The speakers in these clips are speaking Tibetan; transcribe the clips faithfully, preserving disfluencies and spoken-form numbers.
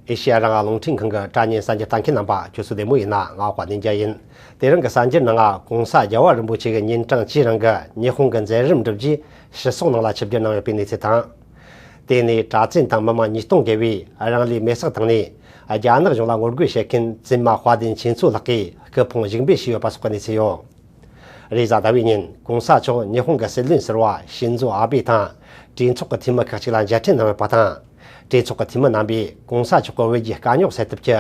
ཨེ་ཤེ་ཡ་རང་དབང་རླུང་འཕྲིན་ཁང་གི་དྲ་བརྙན་གསར་འགྱུར་ལྟ་མཁན་རྣམ་པ་ཁྱོད་ཚོ་བདེ་མོ་ཡིན་ན། ང་དཔལ་ལྡན་རྒྱལ་ཡིན། དེ་རིང་གི་གསར་འགྱུར་ནང་ང་གོང་ས་རྒྱལ་བ་རིན་པོ་ཆེ་གི་ཉིན་གྲངས་བཅུའི་རིང་གི་ཉི་ཧོང་གི་མཛད་རིམ་བསྒྲུབས་རྗེས་ཕྱི་སོག་ནང་ལ་ཆིབས་བསྒྱུར་གནང་ཡོད་པའི་གནས་ཚུལ་དང་། དེ་ནས་གྲྭ་བཙུན་དང་མི་མང་ཉིས་སྟོང་བརྒལ་བས་རང་ལུས་མེར་སྲེག་བཏང་ནས་རྒྱ་ནག་གཞུང་ལ་ངོ་རྒོལ་བྱེད་མཁན་བཙུན་མ་དཔལ་ལྡན་ཆོས་མཚོ་ལགས་ཀྱི་སྐུ་ཕུང་བཞུགས་འབུལ་བྱས་ཡོད་པ་སོགས་ཀྱི་གནས་ཚུལ་ཡོད། རེས་གཟའ་ཟླ་བའི་ཉིན་གོང་ས་མཆོག་ཉི་ཧོང་གི་སྲིད་བློན་ཟུར་པ་ཤིན་ཛོ་ཨ་བྷེ་དང་གྲོས་ཚོགས་ཀྱི་འཐུས་མི་ཁག་ཅིག་ལ་མཇལ་འཕྲད་གནང་ཡོད་པ་དང་། གྲོས་ཚོགས་ཀྱི་འཐུས་མི་རྣམ་པས་གོང་ས་མཆོག་གི་བོད་ཀྱི་དཀའ་རྙོག་སེལ་ཐབས་ཀྱི་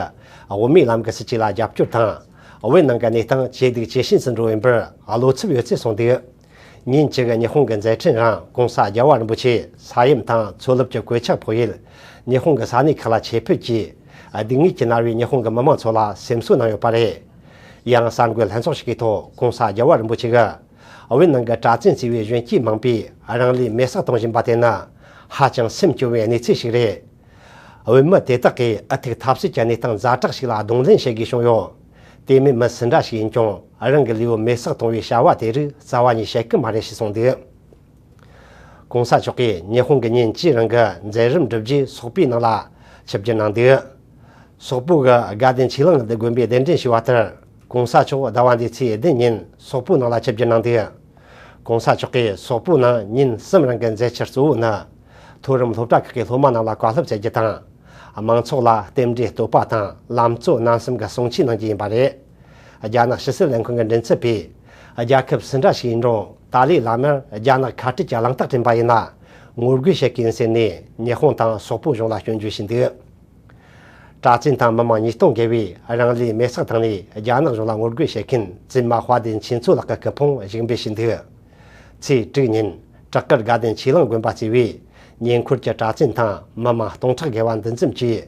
དབུ་མའི་ལམ་གྱི་སྲིད་བྱུས་ལ་རྒྱབ་སྐྱོར་དང་། བོད་ནང་གི་གནས་སྟངས་ཇེ་སྡུག་ཇེ་ཞན་དུ་འགྲོ་བཞིན་པར་བློ་འཚབ་ཡོད་ཚུལ་གསུངས་འདུག། ཉིན་གཅིག་གི་ཉི་ཧོང་གི་མཛད་འཕྲིན་རིང་གོང་ས་རྒྱལ་བ་རིན་པོ་ཆེ་ས་ཡོམ་དང་མཚོ་རླབས་ཀྱི་གོད་ཆག་ཕོག་ཡུལ་ཉི་ཧོང་གི་ས་གནས་ཁག་ལ་ཆེད་ཕེབས་ཀྱིས་སྡུག་བསྔལ་གྱིས་མནར་བའི་ཉི་ཧོང་གི་མི་མང་ཚོ་ལ་སེམས་གསོ་གནང་ཡོད་པ་རེད། ཡང་གསར་འགོད་ལྷན་ཚོགས་ཤིག་གི་ཐོག་གོང་ས་རྒྱལ་བ་རིན་པོ་ཆེ་གིས་བོད་ནང་གི་གྲྭ་བཙུན་ཟེར་བའི་གཞོན་སྐྱེས་མང་པོས་རང་ལུས་མེར་སྲེག་གཏོང་བཞིན་པ་དེ་ནི་ཧ་ཅང་སེམས་སྐྱོ་བའི་གནས་ཚུལ་ཞིག་རེད། བོད་མི་དེ་དག་གིས་ཨུ་ཐུག་ཐབས་ཟད་ཀྱི་གནས་སྟངས་ཛ་དྲག་ཞིག་ལ་གདོང་ལེན་བྱེད་དགོས་བྱུང་ཡོད། དེ་མིན་མི་སུ་འདྲ་ཞིག་ཡིན་ཀྱང་རང་གི་ལུས་པོ་མེར་སྲེག་གཏོང་བའི་བྱ་བ་དེ་རིགས་རྩ་བ་ནས་བྱེད་ཀྱི་མ་རེད་ཞེས་གསུངས་འདུག། གོང་ས་མཆོག་གིས་ཉི་ཧོང་གི་ཉིན་བཅུའི་རིང་གི་མཛད་རིམ་བསྒྲུབས་རྗེས་སོག་པོའི་ནང་ལ་ཆིབས་བསྒྱུར་གནང་འདུག། སོག་པོ་གི་དགའ་ལྡན་ཆོས་གླིང་དགོན་པས་གདན་འདྲེན་ཞུས་པ་ལྟར། གོང་ས་མཆོག་ཟླ་བ་འདིའི་ཚེས་བདུན་ཉིན་སོག་པོའི་ནང་ལ་ཆིབས་བསྒྱུར་གནང་འདུག། གོང་ས་མཆོག་གིས་སོག་པོའི་ནང་ཉིན་གསུམ་རིང་གི་མཛད་འཆར་གཙོ་བོ་ནི། མཐོ་རིམ་སློབ་གྲྭ་ཁག་གི་སློབ་མ་རྣམས་ལ་བཀའ་སློབ་སྩལ་རྒྱུ་དང་། མང་ཚོགས་ལ་རྟེན་འབྲེལ་བསྟོད་པ་དང་ལམ་གཙོ་རྣམ་གསུམ་གྱི་གསུང་ཆོས་གནང་རྒྱུ་ཡིན་པ་རེད། རྒྱ་ནག་ཕྱི་སྲིད་ལས་ཁུངས་ཀྱི་མགྲིན་ཚབ་པས། རྒྱལ་ཁབ་སུ་འདྲ་ཞིག་ཡིན་རུང་ཏཱ་ལའི་བླ་མར་རྒྱ་ནག་ཁ་བྲལ་གྱི་གླེང་རྟགས་སྤྲིངས་པ་ཡིན་ན། ངོ་རྒོལ་བྱེད་ཀྱི་ཡིན་ཟེར་ནས་ཉི་ཧོང་དང་སོག་པོ་གཞུང་ལ་སྐྱོན་བརྗོད་བྱས་འདུག། གྲྭ་བཙུན་དང་མི་མང་ཉིས་སྟོང་བརྒལ་བས་རང་ལུས་མེར་སྲེག་བཏང་ནས་རྒྱ་ནག་གཞུང་ལ་ངོ་རྒོལ་བྱེད་མཁན་བཙུན་མ་དཔལ་ལྡན་ཆོས་མཚོ་ལགས་ཀྱི་སྐུ་ཕུང་བཞུགས་འབུལ་བྱས་འདུག། ཚེས་དྲུག་ཉིན་བྲག་དཀར་དགའ་ལྡན་ཆོས་གླིང་དགོན་པ་གཙོས་པའི་ཉེ་འཁོར་གྱི་གྲྭ་བཙུན་དང་མི་མང་སྟོང་ཕྲག་བརྒལ་བ་འདུ་འཛོམས་ཀྱིས།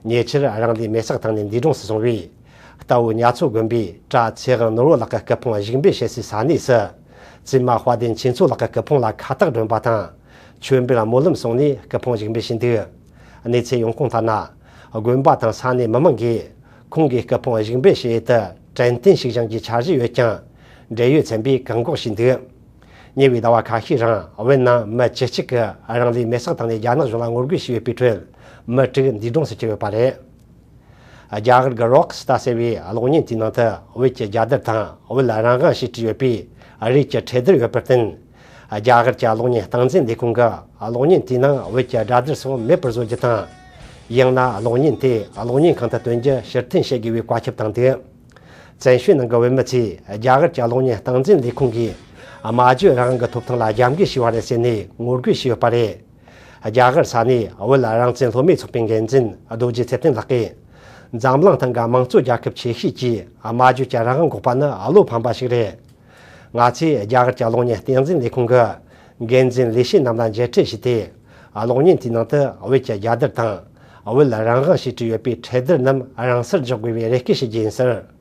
ཉེ་ཆར་རང་ལུས་མེར་སྲེག་བཏང་ནས་འདས་གྲོངས་སུ་སོང་བའི་རྟ་བོ་ཉ་མཚོ་དགོན་པའི་གྲྭ་ཚེ་དབང་ནོར་བུ་ལགས་ཀྱི་སྐུ་ཕུང་བཞུགས་འབུལ་བྱེད་སའི་ས་གནས་སུ། བཙུན་མ་དཔལ་ལྡན་ཆོས་མཚོ་ལགས་ཀྱི་སྐུ་ཕུང་ལ་ཁ་བཏགས་སྒྲོན་པ་དང་། མཆོད་འབུལ་སྨོན་ལམ་གསུངས་ནས་སྐུ་ཕུང་བཞུགས་འབུལ་བྱས་འདུག། གནས་ཚུལ་ཡོང་ཁུངས་ལྟར་ན། དགོན་པ་དང་ས་གནས་མི་མང་གིས་ཁོང་གི་སྐུ་ཕུང་བཞུགས་འབུལ་བྱེད་ཡུལ་དུ་དྲན་རྟེན་ཞིག་བཞེངས་རྒྱུའི་འཆར་གཞི་ཡོད་ཀྱང་། འབྲེལ་ཡོད་ཚན་པས་བཀག་འགོག་བྱས་འདུག། ཉེ་བའི་ཟླ་བ་ཁ་ཤས་རིང་བོད་ནང་མི་བཅུ་གཅིག་གིས་རང་ལུས་མེར་སྲེག་བཏང་ནས་རྒྱ་ནག་གཞུང་ལ་ངོ་རྒོལ་བྱས་ཡོད་པའི་ཁྲོད་མི་དྲུག་འདས་གྲོངས་སུ་གྱུར་ཡོད་པ་རེད། རྒྱ་གར་གྱི་རོག་སི་ཏཱ་ཟེར་བའི་གློག་བརྙན་དེའི་ནང་དུ་བོད་ཀྱི་རྒྱལ་དར་དང་བོད་རང་དབང་ཞེས་བྲིས་ཡོད་པའི་རིགས་ཀྱི་འཕྲེད་དར་ཡོད་པར་བརྟེན། རྒྱ་གར་གྱི་གློག་བརྙན་སྟངས་འཛིན་ལས་ཁུངས་ཀྱིས་གློག་བརྙན་དེའི་ནང་བོད་ཀྱི་དགྲ་དར་སོགས་མེད་པར་བཟོ་རྒྱུ་དང་། ཡང་ན་གློག་བརྙན་དེ་གློག་བརྙན་ཁང་དུ་སྟོན་རྒྱུ་ཕྱིར་འཐེན་བྱེད་དགོས་པའི་བཀའ་ཁྱབ་བཏང་འདུག། བཙན་བྱོལ་ནང་གི་བོད་མི་ཚོས་རྒྱ་གར་གྱི་གློག་བརྙན་སྟངས་འཛིན་ལས་ཁུངས་ཀྱིས་སྨྲ་བརྗོད་རང་དབང་གི་ཐོབ་ཐང་ལ་རྒྱབ་འགལ་བྱས་པ་རེད་ཟེར་ནས་ངོ་རྒོལ་བྱས་ཡོད་པ་རེད། རྒྱ་གར་ས་གནས་བོད་རང་བཙན་སློབ་མའི་ཚོགས་པའི་འགན་འཛིན་རྡོ་རྗེ་ཚེ་བརྟན་ལགས་ཀྱིས། འཛམ་གླིང་སྟེང་གི་དམངས་གཙོ་རྒྱལ་ཁབ་ཆེ་ཤོས་ཀྱིས་སྨྲ་བརྗོད་ཀྱི་རང་དབང་འགོག་པ་ནི་བློ་ཕམ་པ་ཞིག་རེད། ང་ཚོས་རྒྱ་གར་གྱི་གློག་བརྙན་སྟངས་འཛིན་ལས་ཁུངས་ཀྱི་འགན་འཛིན་ལས་བྱེད་རྣམས་ལ་མཇལ་འཕྲད་ཞུས་ཏེ། གློག་བརྙན་དེའི་ནང་དུ་བོད་ཀྱི་རྒྱལ་དར་དང་། བོད་རང་དབང་ཞེས་བྲིས་ཡོད་པའི་འཕྲེད་དར་རྣམས་རང་སར་འཇོག་དགོས་པའི་རེ་སྐུལ་ཞུ་རྒྱུ་ཡིན་ཟེར།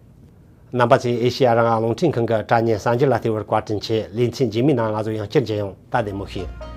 རྣམ་པ་ཚོས་ཨེ་ཤེ་ཡ་རང་དབང་རླུང་འཕྲིན་ཁང་གི་དྲ་བརྙན་གསར་འགྱུར་ལ་བལྟས་པར་བཀའ་དྲིན་ཆེ། ལེ་ཚན་རྗེས་མའི་ནང་ང་ཚོ་ཡང་བསྐྱར་མཇལ་ཡོང་། ད་བདེ་མོ་བྱོས།